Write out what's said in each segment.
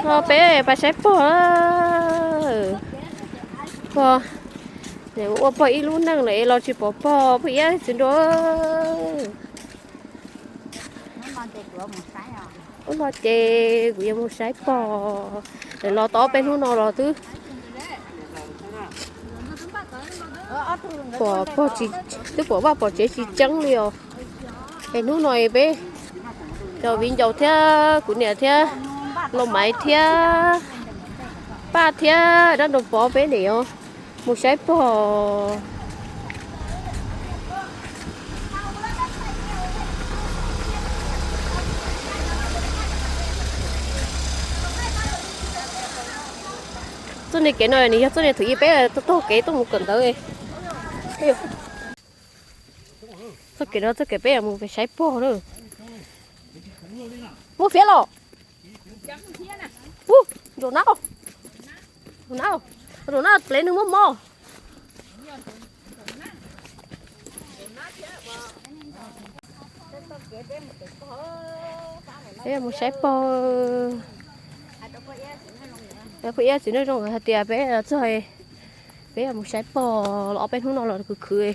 Peb pais saib pog. Pog, ua pog ib lub neej lawm es los tsis pom pog, pog Iab txiv nraug. Hnub no ces kuv yuav mus saib pog. Los tau ob peb hnub no los twb pom pog, twb pom vaj pom tsev tsis tseeb li os. Es hnub no peb cov viv ncaus thiab kuv niam thiab Los Maiv thiab Paj thiab Dab Nraug Pov peb niam mus saib pog. Txoj niag kev no nws yog txoj niag thaum ub peb taug kev tuaj mus kawm ntawv. Txoj kev no txoj kev peb mus saib pog na. Muaj fiab los? Ub, nraum na, nraum na, nraum na plev nws muaj mob. Peb mus saib pog. Pog Iab txiv neej zoo hais tias peb txog, peb mus saib pog los ob peb hnub no los khwv khwv,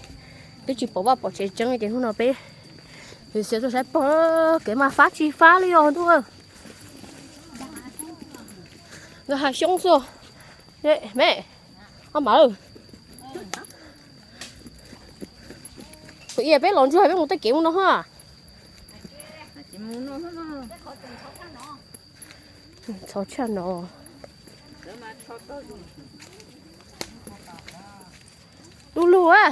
twb tsis pom vaj pom tsev tseeb ces hnub no peb xiav tuaj saib pog. Kev mas fab tsis fab li os ntuj. Nkawd hav xyoob xwb. Me, ob mam, kuv ia peb los ntsuag peb mus tej kev mus no ha. Txhob tshaj no. Du lug a.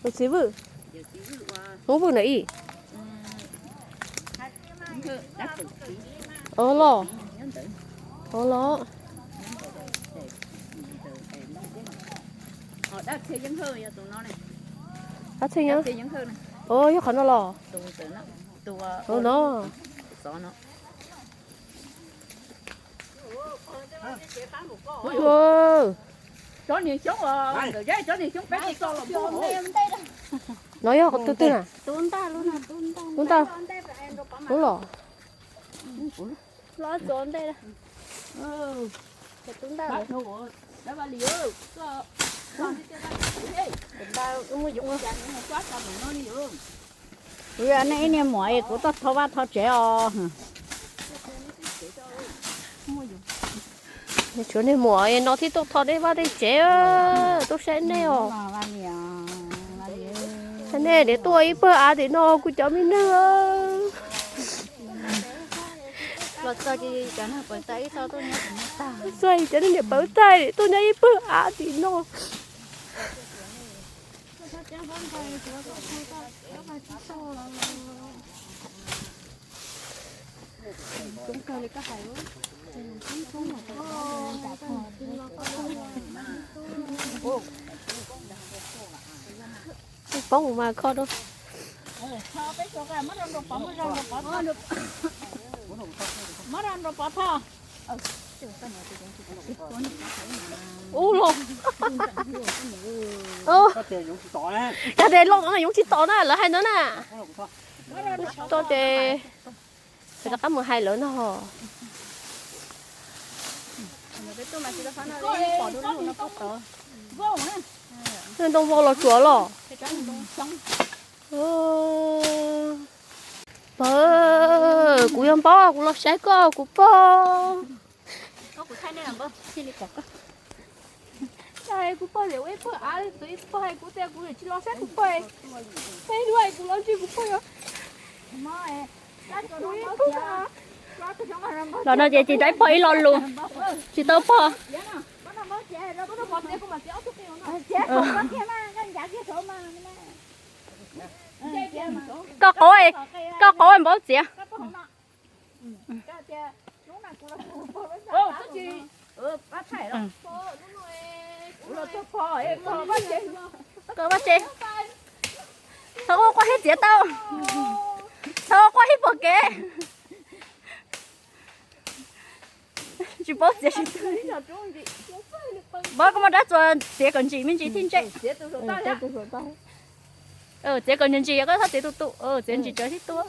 Tus txiv Vwj, Hmoob Vwj na ib. Ov los, ov los. Dab Txhiaj Yeeb, o yog qhov no los. Ov no. No yog tus twg na? Tub ntag, tub ntag. Ub los. Kuv yog nej ib niag muam es kuv tuaj thov vaj thov tsev os. Tshuav niag muam no thiaj tuaj thov nej vaj nej tsev, tuaj saib nej os. Saib nej niam tuaj ib pawg av tim no kuv cov me neeg. Txog cov niag niam pawv tag tuaj nyob ib pawg av tim no. Poob mas kho rau. Ub los. Yog tias loj no yoov tsis tom na, lawv hais ntawd na. Tsis tom ces rov qab mus hais lawv no. Ntoo vau los tsuav los. Pog, kuv yog Npaub, kuv los saib koj kuv pog. Kuv pog hais kuv tias kuv tsis los saib kuv pog, peb hnub kuv los ntsib kuv pog. Los no ces tsis tau pog ib lo lus, tsis tau pog. Koj qauv, koj qauv Npaub txiav. Koj vaj tse, thaum ua quaj thiab txiav tau, thaum ua quaj thiab pom kev. Tsis paub txiav tsis tau. Npawg, koj muaj dab txuas txiav kom ntsim me ntsis thiaj ntse. Txiav kom ntsim ntsim, koj txhob txiav tu tu, txiav ntsim tsawv thiab tua.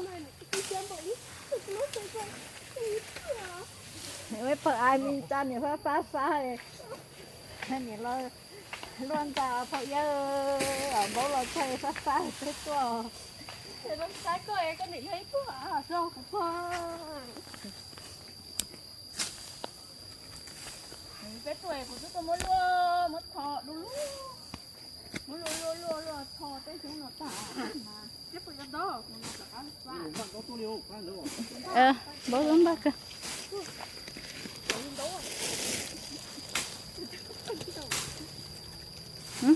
Pawg a me tsa niam fab fab fab, niam los luaj ntxa phauj yawg, npaub los txhais fab fab peb tuaj. Peb tuaj kuv twb tuaj muab luaj, muab tho du lug, muab luaj luaj luaj luaj tho peb xyoob no tag mas peb puas yuav ntau, kuv no rov qab fab. Npaum npaj kawg.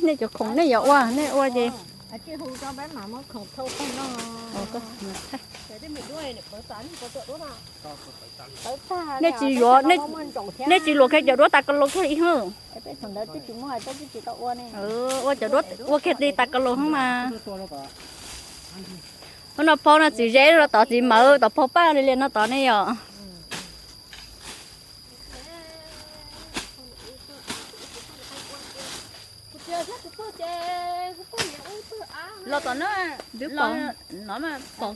Nej cov khoom nej yuav ua, nej ua ces. Nej tsis yuav, nej tsis luam kiag cov duab tas ka laus kiag li hwb. Ua cov duab ua kiag li tas ka laus hwb mas. Hnub no phauj no txiv zeb los tod txiv mawv tod phauj paj li li no tod ne yom. Los tom no, no mas pom.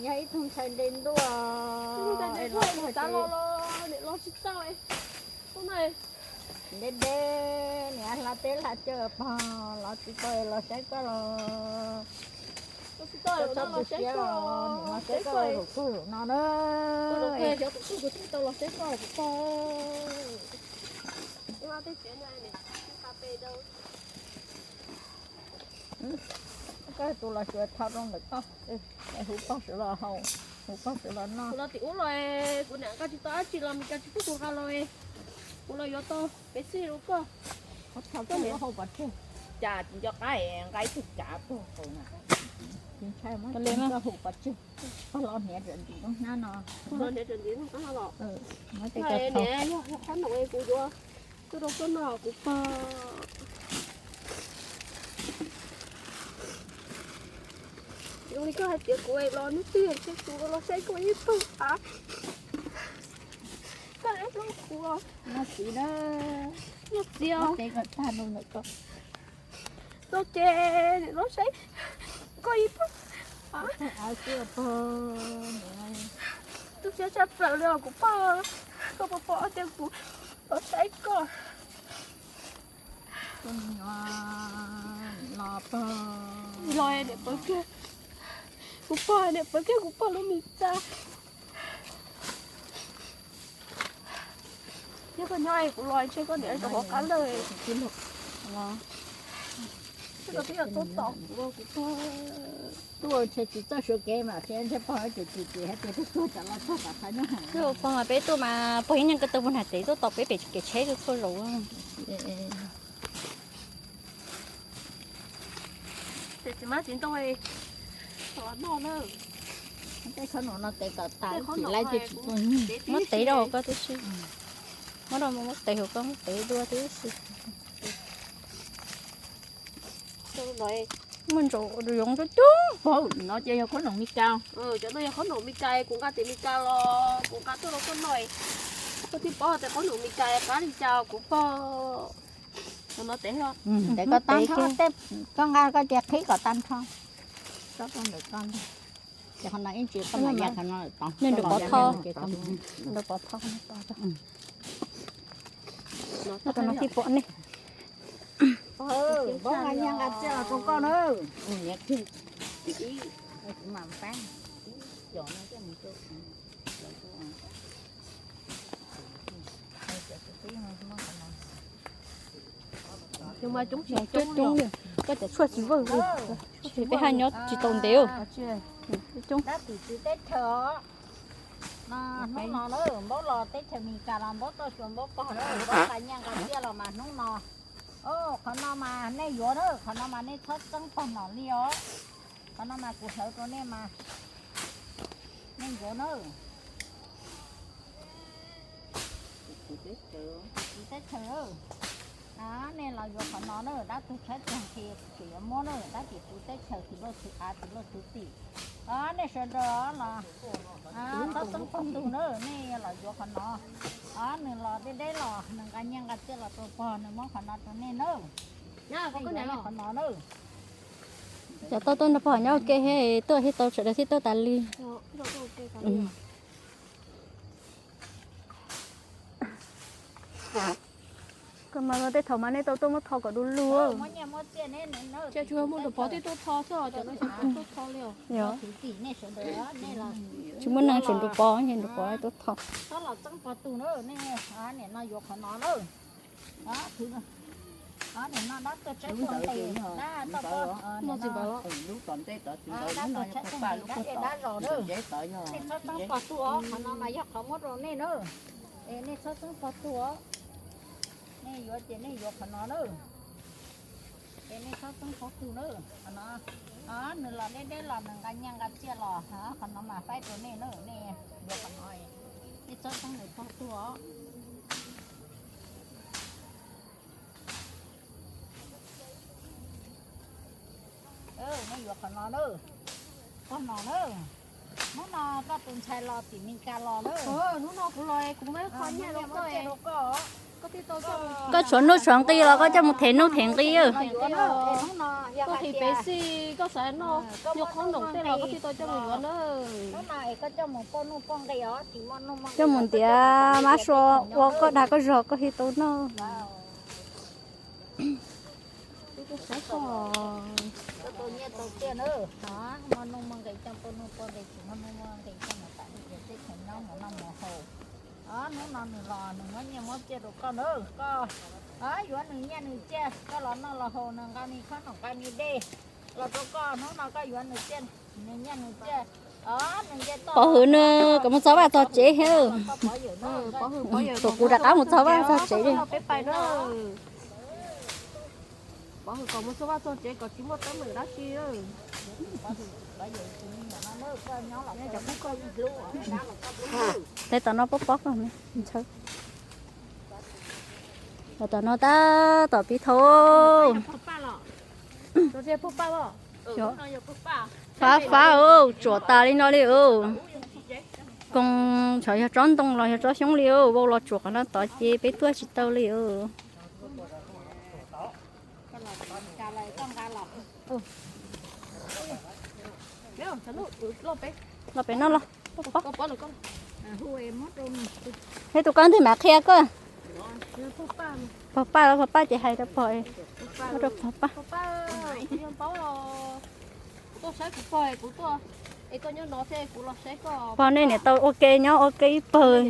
Yog ib tug ntxhais nte ntuj, los tsis tau. Nte nte, niam hla teb hla chaw pog, los tsis tau los saib koj los. Koj txhob tu siab, niam los saib koj zaum kawg zaum no na. Koj tus los xyuas tho rau ntawm koj, hu pog sawv los haus, hu pog sawv los noj. Kuv los tim ub los, kuv niam nqa tsis tau dab tsi los Mes Kas tsis pub kuv nqa los. Kuv los yuav tau peb xij rau koj. Koj niam haus pov tseg, cas tsis nco qab nqa ib tug kav puag qaum na. Tsis ntshai, muab koj hu pov tseg. Koj los hniav rawm ntim lub hnab no. Koj los hniav rawm ntim lub hnab no los. Yog qhob noom kuv yuav tuaj rau koj noj kuv pog. Zoo li koj hais tias kuv los hnub twg ntshe kuv los saib koj ib tug av. Koj hlub kuv os. Noj txiv na. Noj txiv os. Tau ces niam los saib koj ib tug av. Tu siab tshaj plaws li os kuv pog. Koj puas pom tias kuv los saib koj. Los niam pawv kiag, kuv pog niam pawv kiag kuv pog lub me txaj. Yog koj nyob kuv los ntshe koj niam rau hauv qab lawm. Koj twb yog tuaj tos kuv, kuv pog. Tuaj ntshe tsis txawj sawv kev mas thiab ntshe pog ces tsis tsis hais tias tuaj txog los txog tom qab nyob. Pog mas peb tuaj mas pog ib niag ko taw puag nram tsev tuaj tos peb pem kev tsheb tuaj txhua zaus. Ces txiv mab txiv ntoo noj na. Tej qhob noom no tev kom tas, tsis laib thiaj tsis tuaj. Muab tev rau koj tib si. Muab rau, muab tev hauv koj, muab tev dua tib si. Muaj ntsaum yoov coob coob. Pog, no ces yog qhob noom Mes Kas. Cov no yog qhob noom Mes Kas, kuv nqa tim Mes Kas los kuv nqa tuaj rau koj noj. Koj thiaj paub tias qhob noom Mes Kas qab li cas kuv pog. Tev koj tag nrho, koj nqa koj ces qhib kom tag nrho. Tsob rau ntawm koj. Ces qhov no ib ntsis koj mam ya qhov no tod. Nej nrog pov tho, nrog pov tho. Koj no thiaj pom nej. Pog, nqa tsiaj los rau koj na. Cov mas coob tsis coob, koj cov tshuaj tsis vawj li. Peb haj nyob tsis tau ntev. Coob. Dab Tim Tswv teb chaws os. Hnub no na, Npaub los teb chaws Mes Kas los Npaub tuaj xyuas Npaub pog na, Npaub nqa nyiaj nqa txiaj los mas hnub no. Qhov no mas nej yuav na, qhov no mas nej txhob txeeb pog nom li os. Qhov no mas kuv hlawv rau nej mas. Nej yuav na. Kuv teb chaws, nej los yuav qhov no na, dab tug tshab tag nqhis tseem yuav muab na, tab sis kuv teb chaws tsis luaj txhua av tsis luaj txhua tim. Nej sawv daws los txhob txeeb pog tug na, nej los yuav qhov no. Nws los deb deb los nws nqa nyiaj nqa txiaj los rau pog, nws muab qhov no rau nej na. Qhov no na. Cov tau tuaj nrog pog nyob ua ke, tuaj thiaj tau, sawv daws thiaj tuaj tas li. Koj mas tej thaum mas nej tau tuaj muab tho kom du lug. Ces tsuas muaj nraug pov thiaj tuaj tho xwb, cov no tsis tuaj tho li os. Tsis muaj neeg, tsuas nraug pov, nraug pov tuaj tho. Nej txhob txeeb pog tug os, qhov no mas yog qhov muab rau nej na. Es nej txhob txeeb pog tug os. Nej yuav ces nej yuav qhov no na. Es nej txhob txeeb pog tug na. Qhov no, nws los deb deb los nws nqa nyiaj nqa txiaj los, qhov no mas faib rau nej na, nej yuav qhov no. Nej txhob txeeb nws pog tug os. Nej yuav qhov no na. Qhov no na. Hnub no koj tus ntxhais los tim Meskas los na. Hnub no kuv los kuv muab qho nyiaj rau koj. Koj tshuav nuj tshuav nqi los koj coj mus them nuj them nqi. Koj tiv pem xij koj xav noj nyuag qhob noom tej los koj thiaj tau coj mus yuav na. Coj mus ntiav mab sua ua koj dag koj zog koj thiaj tau noj. Tau nyiaj tau txiaj na, muaj nuj muaj nqis coj poj nuj poj nqis, tsis muaj nuj muaj nqis coj mus tam li ces teb chaws nyob mus noj mus haus. Hnub no nws los nws muab nyiaj muab txiaj rau koj na, koj yuav nws nyiaj nws txiaj, koj los noj los haus, nws nqa me khob noom nqa me dej los rau koj, hnub no koj yuav nws txiaj, nws nyiaj nws txiaj. Pov Hwm nws kom mus txog vaj txog tsev thiab. Tus kuv rov qab mus txog vaj txog tsev li. Pov Hwm kom mus txog vaj txog tsev kom tsis muaj teeb meem dab tsi. Tes tom no pob pob koj ntshaw. Tom no tab tom pib thau. Fab fab, tsuam tas li no li. Koos, txhov yog tsob ntoo los yog tsob xyoob li, vau los tsuam qhov no tod ces peb tuaj tsis tau li. Los pem no los. Peb tus koj twg mam qhia koj. Pog Paj los, Pog Paj ces hais rau pog, rau Pog Paj. Pog, nej niam tau ua ke nyob ua ke ib pawg.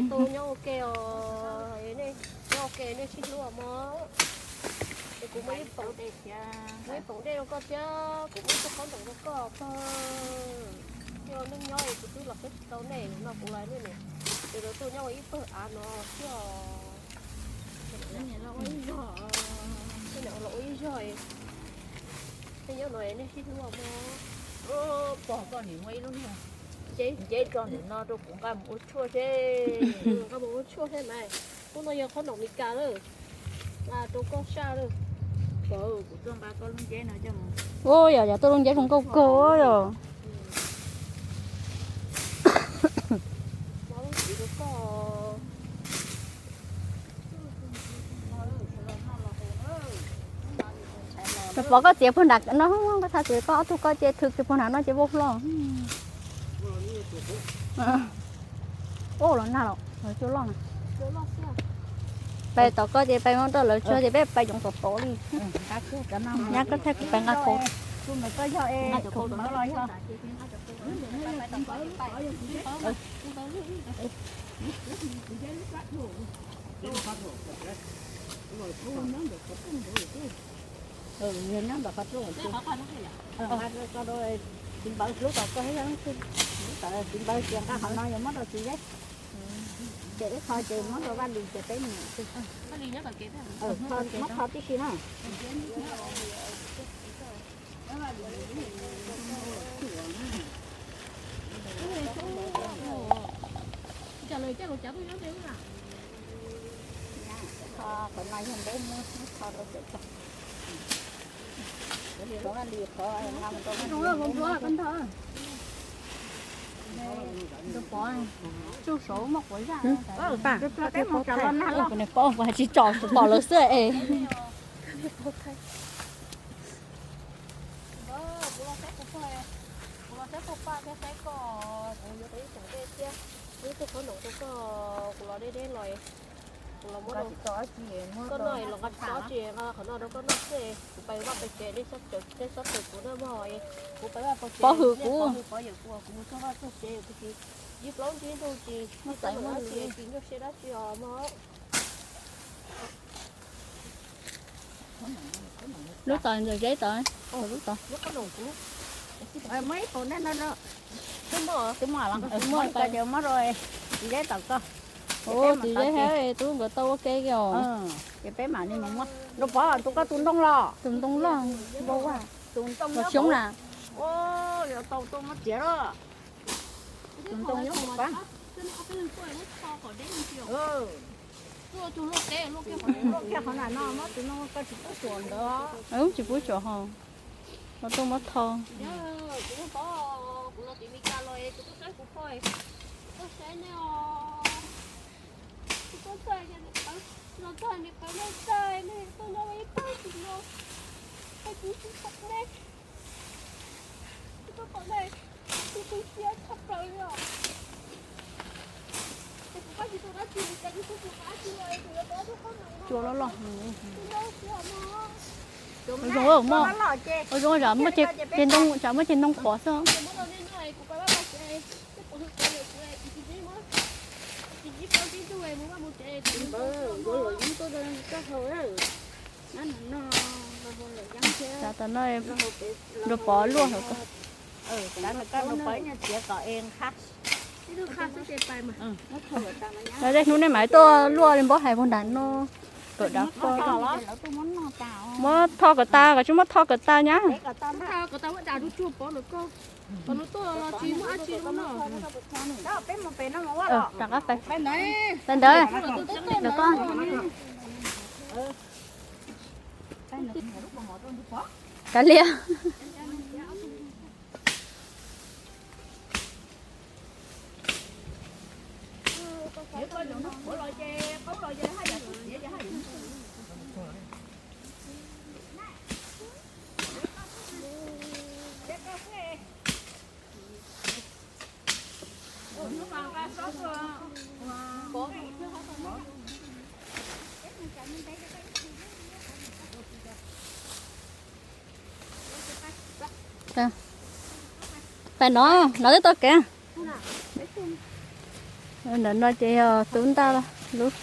Kuv muab ib poom dej rau koj thiab kuv muab ib tug qhob ntoom rau koj pog. Yog neej nyob kuv twb los peb tsis tau nej no kuv los nej niam, ces lawv tuaj nyob ua ib pawg av no thiab. Los ua ib zog, nej nyob no nej sib hlub mog. Pog, koj nim muaj ib lub niag nceb nceb tso ntawm no rau kuv nqa mus ua tshuaj seb. Nqa mus ua tshuaj seb mas. Hnub no yog qhob noom Mis Kas lawm, rau koj saj lawm. Ua yog yog tuaj lub nceb zoo nkauj kawg yog. Pov, koj txiav puag nram no, koj txhaj txiav koj ob tug koj ces thw kiag puag nram no ces vau hlo. Ua los nag los cua loj na. Pais tom koj ces pais mus rau lawv tsuag ces peb pais yoov tom tod li. Nyab koj thaij kuv pais nqa qhov. Nyob ntawm qhov rooj, txiv npawv hlub kom koj, txiv npawv ces nqa qhov no yuav muab rau txiv zeb, ces ib qho ces muab rau Vaj Lis ces peb mus. Muab kho tib si na. Ua Qhov no yog npeb muab tho rau pem tso. Tsuj saud muaj quav zaj. Peb mus tso los nag los. Kuv niam paub kuv hais tsis tso, pom lawv xwb es. Kuv los saib kuv pog, kuv los saib pog paj thiab saib koj, kuv yuav tau ib tug dej thiab, ib tug qhob noom rau koj, kuv los deb deb los, kuv los muab koj noj los nqa tsis tau tsi, nqa qhov no rau koj noj xwb, kuv pais vaj pais tsev, dej xob tsaws kuv na mog, kuv pais vaj pais tsev, pov hwm kuv, pov hwm kuv, kuv mus txog vaj txog tsev kuv tsis yig plaub ntsib ntug tsis, tsis txais muaj dab tsi, tsis nyuaj siab dab tsi os mog. Lub tod ntawm zeb tod, lub tod. Muaj ib qho no no. Twb muaj, twb muaj los, muaj ces muab rau zeb tom koj. Ua txiv zeb thiab tub nkawd tau ua ke os. Ces peb mam li mus muab. Rau pov tus koj tus ntoo los. Tus ntoo loj, tus ntoo xyoob na. Yuav tau tuaj muab txiav los. Tus ntoo nyob pab. Luaj kiag qhov no, muab tus ntoo koj tsis pub tsuam ntawd. Tsis pub tsuam ho. Los tuaj muab tho. Kuv los tim Meskas los kuv tuaj saib kuv pog, kuv tuaj saib nej os. Kuv tuaj txog, los txog niam qhuav nej txawj nej tuaj nyob ib pab tim no, kuv tsis pom nej, kuv tuaj pom nej, kuv tu siab tshaj plaws li os. Cua loj loj. Ua zoo, ua zoo, tsam muaj ceg ntoo, tsam muaj ceg ntoo qhuav xwb. Tsam tam no rau pov luaj hauv ko. Rau pov txiav kom es nqha. Dej hnub nej mam tuaj luaj li npab hais puag nram no, kawm dav fo. Muab tho kom tas, kom tsis muab tho kom tas nyab. Pais ntawd, kav liam. Pais no, no twb tau kev. Ntawm no ces yog tub ntaj lub.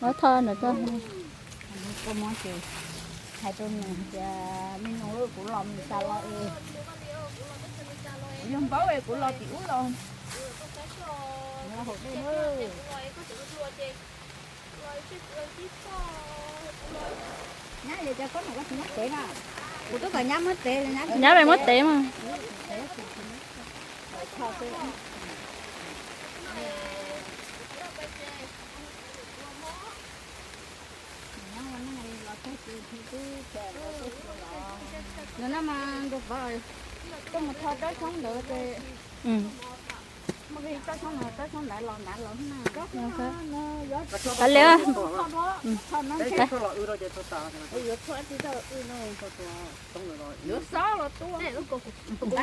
Muab tho ntawm ko. Hais rau nws tias me nyuam, kuv los Meskas los es yog npaub es kuv los tim ub los. Haus dej na. Nyab, yog cov khaub noom koj tsis muab tev na? Kuv twb kom nyab muab tev, nyab pais muab tev mas. Yog no mas nrog pov tuaj mus tho tsob tshoob ntawd ces, tsob tshoob no, tsob tshoob ntawd los ntawd los na. Kav liam. Yuav xob los tuaj.